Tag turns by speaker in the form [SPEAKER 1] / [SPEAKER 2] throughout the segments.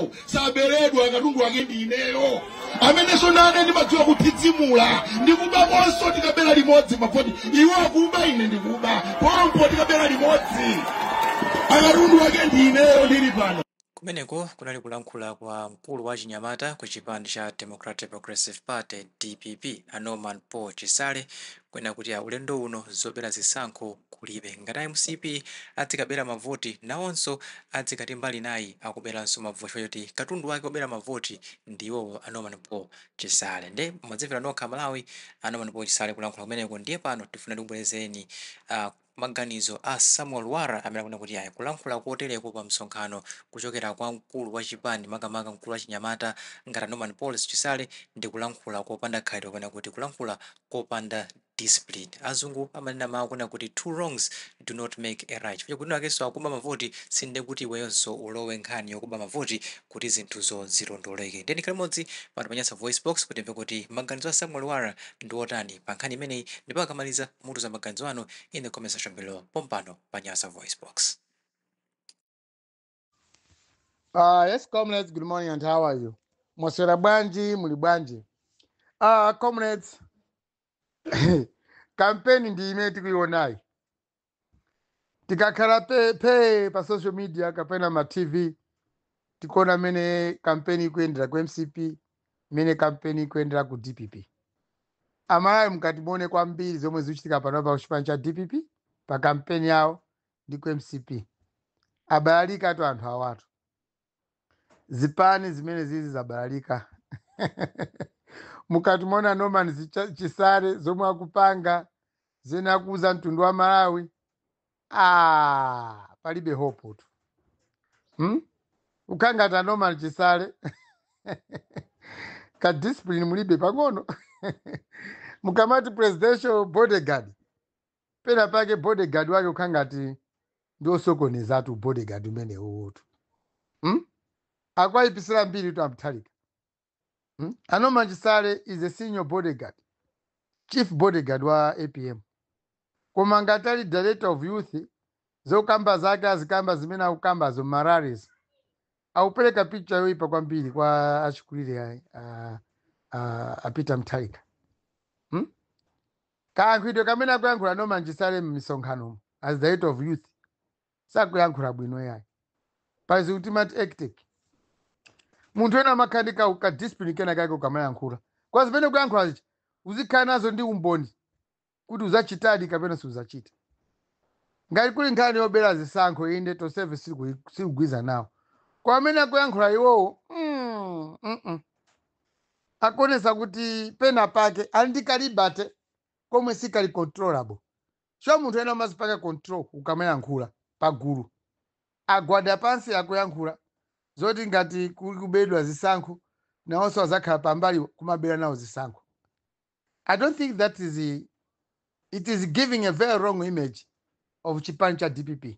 [SPEAKER 1] Ineyo saberedwa, katundu wake ndi ineyo amenenso nane ndimadziwa kuthidzimula ndikubakonso. Tikabera limodzi mavoti, iwo akuba, ine ndikuba pompo, tikabera limodzi. Akatundu wake ndi ineyo ndili pano.
[SPEAKER 2] Kumeneko kunali kulankhula kwa mkulu wa chinyamata ku chipani cha Democratic Progressive Party, DPP, a Norman Paul Chisale, kunena kuti ulendo uno zobera zisankho kulibe. Ngati MCP adzikabera mavoti, nawonso adzikati mbali nayi akuberanso mavoti, choti katundu wake obera mavoti ndiwowo a Norman Paul Chisale. Nde mwadzimvera nokha, Malawi, a Norman Paul Chisale kulankhula kumeneko. Ndiye pano tifuna tikubwerezeni maganizo a Samuel Lwara amene akunena kuti ayi, kulankhula kotereko pa msonkhano kuchokera kwa mkulu wa chipani, makamaka mkulu wa chinyamata ngati Norman Paul Chisale, ndi kulankhula kopanda khalidwe kapena kuti kulankhula kopanda discipline. Azungu amanena mawu kunena kuti "Two wrongs do not make a right." Chifukwa kuti akenso akuba mavoti, sinde kuti iweyonso ulowe nkhani yokuba mavoti kuti zinthuzo zilondoleke. Ndiye ndikhale limodzi pano pa Nyasa Voice Box kuti mve kuti maganizo a Samuel Lwara ndi otani pa nkhani imeneyi, ndipo akamaliza mutuza maganizo anu in the comment section below pompano pa Nyasa Voice Box.
[SPEAKER 3] Yes, comrades, good morning and how are you? Mwaswera bwanji, muli bwanji? Comrades, campaign ndi imene tikuionayi. Tikakhala pe, pe pa social media kapena ma TV, tikuona mmene campaign ikuyendera ku MCP, mmene campaign ikuyendera ku DPP. Amalawi, mukati muone kwambiri zomwe zikuchitika panopa ku chipani cha DPP pa campaign yawo ndi ku MCP. Abalalika tu anthu awatu. Zipani zimene zizi zabalalika. Mukati muona Norman Chisale zomwe akupanga, zene akuuza mtundu wa Malawi, ah, palibe hope tu, Ukangati Norman Chisale ka discipline mulibe pang'ono. Mukamati presidential bodyguard, pena pake bodyguard wake ukhangati ndi osokonezatu bodyguard umenewowotu, Akwayipisira mbiri tu amthalika, A Norman Chisale is a senior bodyguard, chief bodyguard wa APM, koma ngati ali director of youth, zokamba zake azikamba zimene akukambazo ma rallies, akupereka picture yoyipa kwambiri kwa achikulire a Peter Mutharika, Kayankhulidwe kamene akuyankhula Norman Chisale m'misonkhanomo as director of youth sakuyankhula bwino yayi. Pazi kuti mati ectec munthu ena amakhala ndi ka discipline kena kake ukamayankhula, kwa zimene kuyankhula zichi uzikhala nazo ndi umboni kuti uzachitadi kapena siuzachita. Ngati kuli nkhani yobera zisankho, inde, tonsefe sitikugwiza nawo. Kwa amene akuyankhula iwowo, akuonesa kuti pena pake ali ndi ka liberty komwe sikali controllable. So munthu ena umazipanga control ukamayankhula pagulu. Agwada pansi akuyankhula zoti ngati kuli kubedwa zisankho, nawonso azakhala pambali kumabera nawo zisankho. I don't think that is it is giving a very wrong image of chipani cha DPP,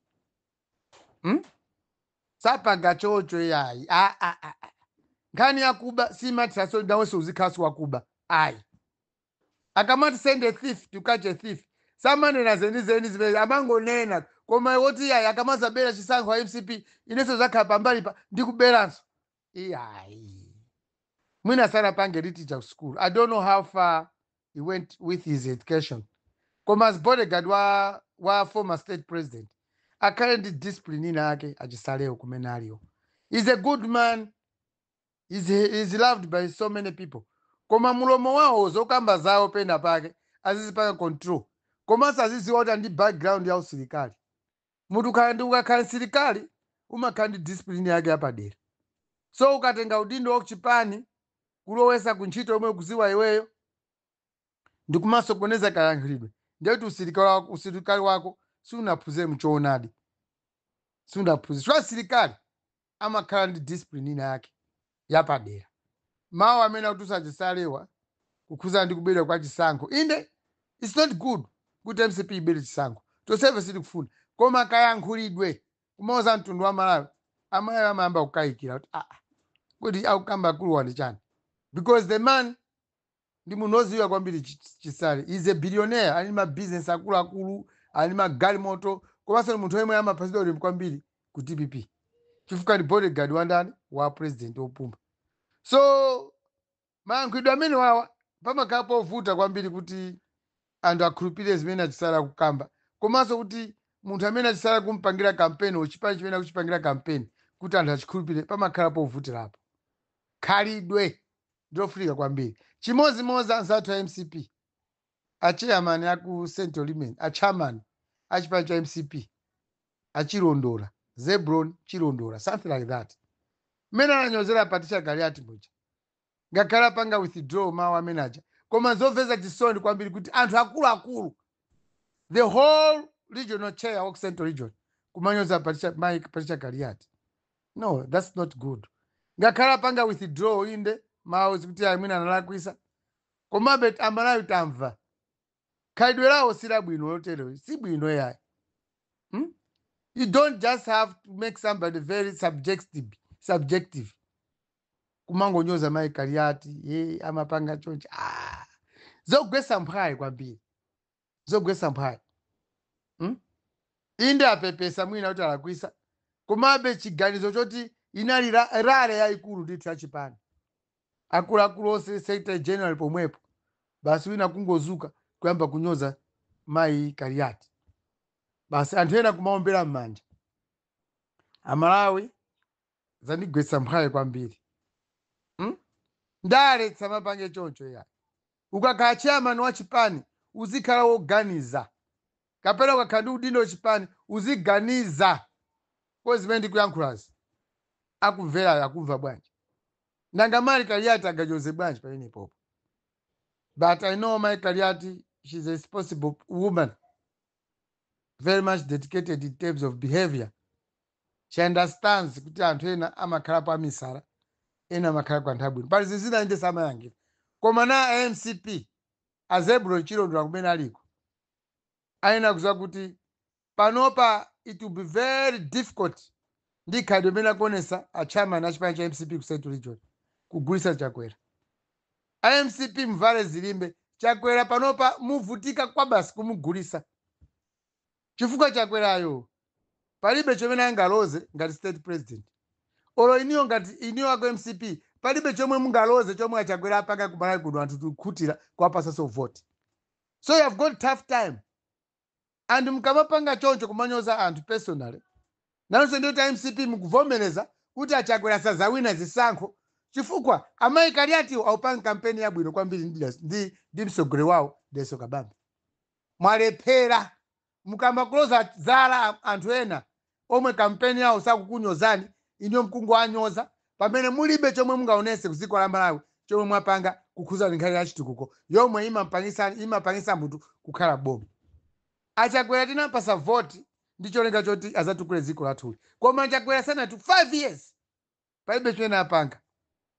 [SPEAKER 3] Sapanga chocho yayi. Ah, ah, ah, ah. Nkhani yakuba simatiraso nawonso uzikhalanso wakuba, ayi. Akamati "Send a thief to catch a thief", samanena zenizeni zimene amangonena, koma woti yayi, akamazabera chisankho a MCP, inenso zakhala pambali pa ndikuberanso, iyayi. Mwina sanapange literature ku school, I don't know how far he went with his education, koma as bodyguard wa former state president akhale ndi discipline ina yake. Achisalewo kumene aliwo is a good man, is loved by so many people, koma mulomo wawo, zokamba zawo pena pake azizipanga control, komanso aziziwa kuti ndi background ya usilikali. Munthu ukhala ndi ukakhala msilikali umakhala ndi discipline yake yapadera. So ukatenga udindo wa kuchipani kulowesa ku ntchito yomwe ukuziwa iweyo ndikumasokoneza kayankhulidwe, ndiye kuti usilikali wako siunaphunzire mchoonadi, siunaphunzire. Chifukwa asilikali amakhala ndi discipline ina yake yapadera. Mawu amene akutusa Chisalewa kukhuzana ndi kubedwa kwa chisankho, inde, it's not good kuti MCP ibere chisankho, tonsefe sitikufuna, koma kayankhulidwe kumauza mtundu wa Malawi, Amalawi amayamba kukayikira kuti, ah, kuti akukamba akuluwa ndi chani? Because the man ndi munthu woziwa kwambiri. Chisale is a billionaire, ali ndi mabizinesi akuluakulu, ali ndi magalimoto, komanso ndi munthu yemwe amapatsidwa ulemu kwambiri ku DPP. Chifukwa ndi bodyguard wa ndani? Wa president wopuma. So mayankhidwe amene wawa pamakhala povuta kwambiri kuti anthu akhulupirire zimene achisala kukamba, komanso kuti munthu amene achisala kumpangira kampeni, uchipani chimene akuchipangira kampeni, kuti anthu achikhulupirire, pamakhala povutirapo. Khalidwe ndilofunika kwambiri. Chimodzimodzi anzathu a MCP, achairman aku Central Women, achairman achipani cha MCP, achilondola, Zebron Chilondola, something like that, mmene ananyozera Patricia Kaliati muja, ngakhale apanga withdraw mawu amene aja, koma zomvetsa chisoni kwambiri kuti anthu akuluakulu, the whole regional chair of Central Region, kumanyoza Patricia, Mike Patricia Kaliati. No, that's not good. Ngakhale apanga withdraw, inde mawu zikuti ayi, mwina analakwisa, komabe Amalawi tamva khalidwe lawo si labwino. Lotero si bwino yayi, You don't just have to make somebody very subjective, kumangonyoza Mai Kaliati ye amapanga chonchi. Ah, zogwesa mphwayi kwambiri, zogwesa mphwayi, Inde apepesa mwina kuti alakwisa, komabe chiganizo choti inali rally yayikulu ndithu yachipani, akuluakulu onse, secretary general pomwepo, basi wina kungozuka kuyamba kunyoza Mayi Kaliati, basi anthu ena kumaombera m'manja. Amalawi, zandigwetsa mphwayi kwambiri, Ndale samapange choncho yayi. Ukakhala chairman wa chipani uzikhala woganiza, kapena ukakhala ndi udindo wachipani uziganiza ko zimene ndikuyankhulazi akumverayo akumva bwanji? Nanga Mai Kaliati anganyoze bwanji pamenepopo? But I know Mai Kaliati, she's a responsible woman, very much dedicated in terms of behavior. She understands kuti anthu ena amakhalapo amisala, ena amakhala ku anthu abwino. Pali zizina inde samayankhira, koma na MCP, aZebulon Chilondola kumene aliko, ayenera kuziwa kuti panopa it will be very difficult ndi khalidwe imene akuonesa achairman achipani cha MCP ku Central Region kugulisa Chakwera. MCP, mvale zilimbe. Chakwera panopa muvutika kwa basi kumugulisa, chifukwa Chakwerayo palibe chomene angaloze ngati state president. Olo iniyo, ngati iniyo ako MCP, palibe chomwe mungaloze chomwe aChakwera apanga kumalawi kuno anthu tikukhutira kuwapasaso vote. So you have got tough time, and mkamapanga choncho kumanyoza anthu personally, nanonso ndiyo ta MCP mukuvomereza kuti aChakwera sazawina zisankho, chifukwa amayi Kaliatiwo awupanga kampeni yabwino kwambiri ndi mtsogoleri wawo Dalitso Kabambe. Mwalephera. Mukamakuloza zala anthu ena omwe kampeni yawo sakukunyozani, iniyo mkungowanyoza pamene mulibe chomwe mungaonese ku dziko la Malawi chomwe mwapanga kukhuza nkhani ya chitukuko yomwe imapangisa munthu kukhala boma. Achakwera tinampasa voti ndi cholinga choti azatukule dziko lathuli, koma Achakwera sanatu 5 years palibe chimene apanga.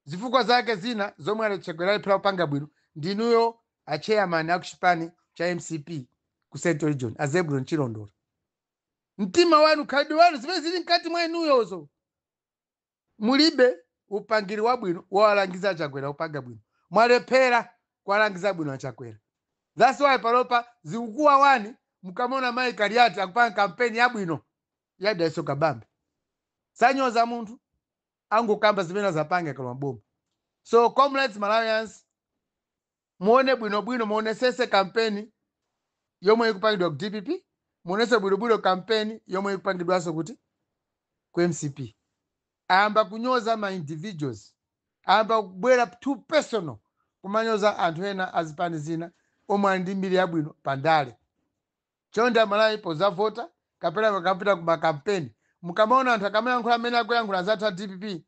[SPEAKER 3] Zifukwa zake zina zomwe Achakwera alephera kupanga bwino, ndinuyo achairman akuchipani cha MCP ku Central Region, aZebulon Chilondola, mtima wanu, khalidwe wanu, zimene zili mkati mwa inuyozo, mulibe upangiri wabwino wowalangiza Achakwera kupanga bwino. Mwalephera kuwalangiza bwino Achakwera. That's why panopa zikukuwawani mukamaona Mayi Kaliati akupanga kampeni yabwino ya Dalitso Kabambe. Sanyoza munthu, angokamba zimene azapanga kala maboma. So comrades, Malawians, muone bwinobwino, muonesese kampeni yomwe ikupangidwa ku DPP, muonese bwinobwino kampeni yomwe ikupangidwanso kuti ku MCP. Ayamba kunyoza ma individuals, ayamba kubwera too personal kumanyoza anthu ena azipani zina omwe ali ndi mbiri yabwino pandale. Chonde Amalawi, pozavota kapena pakapita ku makampeni, mukamaona anthu akamayankhula amene akuyankhula zathu a DPP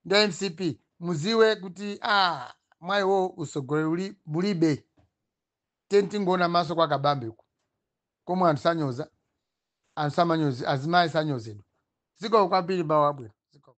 [SPEAKER 3] ndi MCP, muziwe kuti ah, mwayiwo usogoleri uli mulibe. Tingoona maso kwa Kabambe uku komwe anthu sanyoza, anthu samanyoza, azimayi sanyozedwa. Ziko kwambiri, mawu abwino.